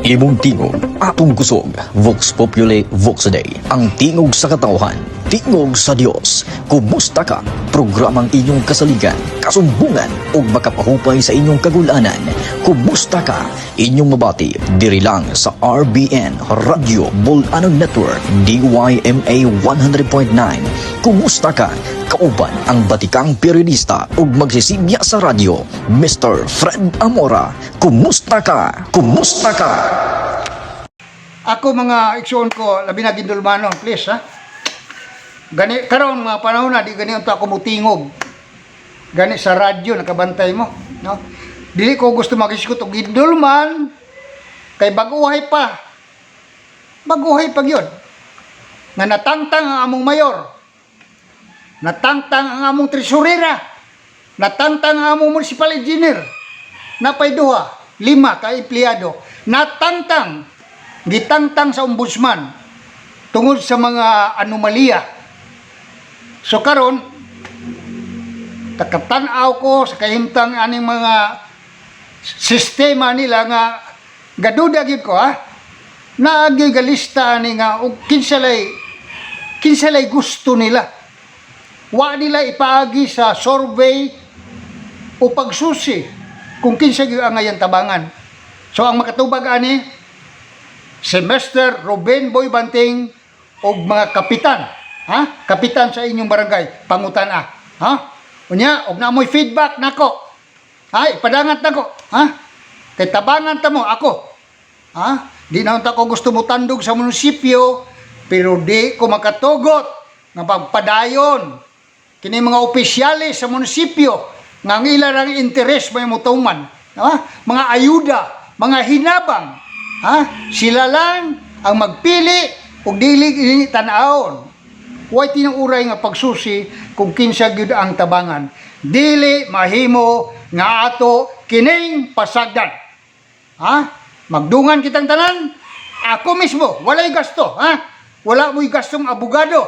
Imong tingog, atong kusog, Vox Populi, Vox Dei. Ang tingog sa katawhan, tingog sa Dios. Kumusta ka? Programang inyong kasaligan, kasumbungan ug makapahupay sa inyong kagulanan. Kumusta ka? Inyong mabati diri lang sa RBN Radio Bol-anon Network, DYMA 100.9. Kumusta ka? Kauban ang batikang periodista ug magsisibya sa radyo, Mr. Fred Amora. Kumusta ka? Kumusta ka? Ako, mga igsoon ko, labi na gindulmanon, please ha. Gani karon mga panahon na di gani unta ako mutingog. Gani sa radyo nakabantay mo, no? Dili ko gusto magisgot og gindulman kay baguhay pa. Baguhay pa gyud. Nga natangtang ang among mayor. Natangtang ang among treasurera. Natangtang ang among municipal engineer. Napay duha, lima ka empleyado. Natangtang, gitangtang sa ombudsman tungod sa mga anomalya. So karon takatan-aw ko sa kahimtang aning mga sistema nila nga gaduda gyud ko ha. Naagyoy galista ani nga og kinsa lay gusto nila. Wa nila ipaagi sa survey o pagsusi kung kinsa gyud ang angayang tabangan. So ang makatubag ani si Mr. Ruben Boy Banting og mga kapitan, ha? Kapitan sa inyong barangay, pangutan ah. Ha? Unya, og namoy feedback nako. Ha, ipadangat nako, ha? Kay tabangan ta mo ako. Ha? Di na unta ko gusto mo tandog sa munisipyo, pero di ko makatugot nga pagpadayon kini mga opisyales sa munisipyo nga ang ila rang interes may motuman, ha? Mga ayuda, mga hinabang, ha? Sila lang ang magpili ug dili ini tan-awon. Way tinuuray nga pagsusi kung kinsa gyud ang tabangan. Dili mahimo nga ato kining pasagdan. Ha? Magdungan kitang tanan. Ako mismo, walay gasto, ha? Wala mo'y gastong abogado.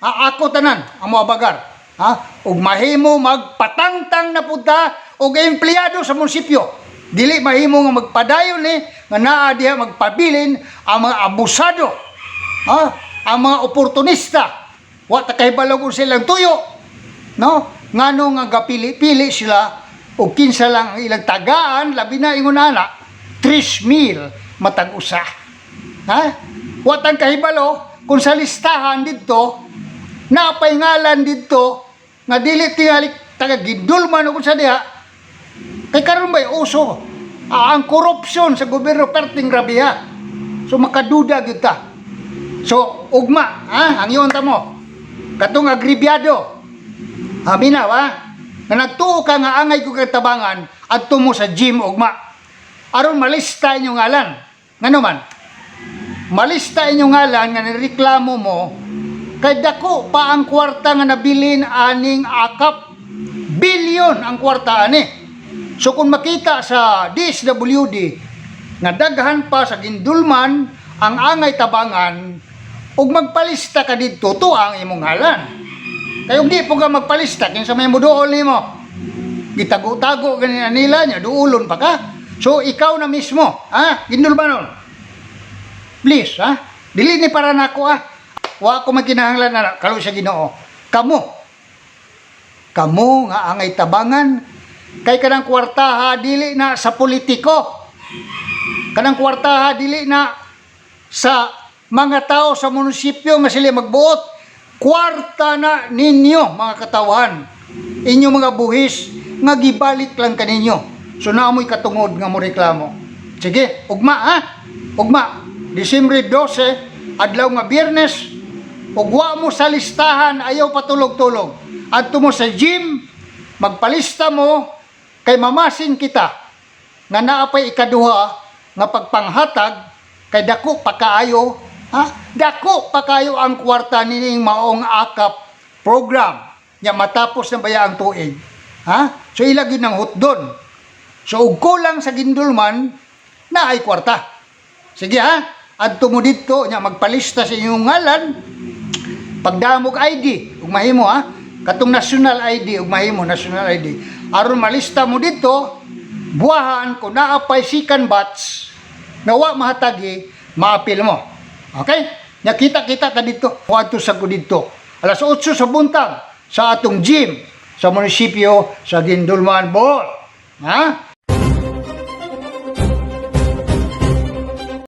Ha? Ako tanan ang moabagar. Ha? Ug mahimo magpatangtang na pud ta og empleyado sa munisipyo. Dili mahimo nga magpadayon ni nga naa diha magpabilin ang mga abusado. Ha? Ang mga oportunista. Wa ta kahibalo kung silang tuyo. No? Ngano nga gapili-pili sila og kinsa lang ang ilang tagaan, labi na ingon ana, 3 mil matag usa. Ha? Wa tang kahibalo kung sa listahan didto naapay ngalan didto nga dili tingali taga gindulman o kung sa diha kay karon bay uso ang korupsyon sa gobyerno, perting grabe ha. So makaduda gyud ta. So ugma ha, ang iyon ta mo katong agribyado. Haminaw ha, nga nagtuo ka nga angay ko kay tabangan, adto mo sa gym ugma aron malista inyong ngalan. Ngano man malista inyong ngalan nga nireklamo mo, kay dako pa ang kwarta nga nabilin aning akap, bilyon ang kwarta ani. So kung makita sa DSWD nga daghan pa sa gindulman ang angay tabangan ug magpalista ka didto, to ang imong ngalan. Kay ug di po ka magpalista, kinsa may muduol nimo? Gitago-tago ganina nila nya duulon pa ka. So ikaw na mismo, ha? Gindulmanon. Please, ha? Dili ni para nako ah. Wa ko magkinahanglan na kalo sa Ginoo. Kamo. Kamo nga angay tabangan kay kanang kwartaha dili na sa politiko. Kanang kwartaha dili na sa mga tao sa munisipyo nga sila magbuot. Kwarta na ninyo, mga katawhan. Inyong mga buhis nga gibalik lang kaninyo. So naamoy katungod nga mo reklamo. Sige, ugma ha. Ugma. Disyembre 12, adlaw nga Biyernes, ug wa mo sa listahan, ayaw patulog-tulog. Adto mo sa gym, magpalista mo kay mamasin kita nga naa pay ikaduha nga pagpanghatag kay dako pa kaayo, ha, dako pa kaayo ang kwarta nining maong akap program nya matapos na baya ang tuig, ha? So ila gyud ng hutdon. So og kulang sa gindulman na ay kwarta. Sige ha, adto mo didto nya magpalista sa inyong ngalan, pagdamog ID ug mahimo ha, katong national ID, ug mahimo national ID aron malista mo didto. Buwahan kung naa pay second batch. Nga wa mahatagi, maapil mo. Okay? Nakita-kita ta dito. Kuadto sa ko dito. Alas 8 sa buntag sa atong gym sa munisipyo sa Guindulman, Bohol. Ha?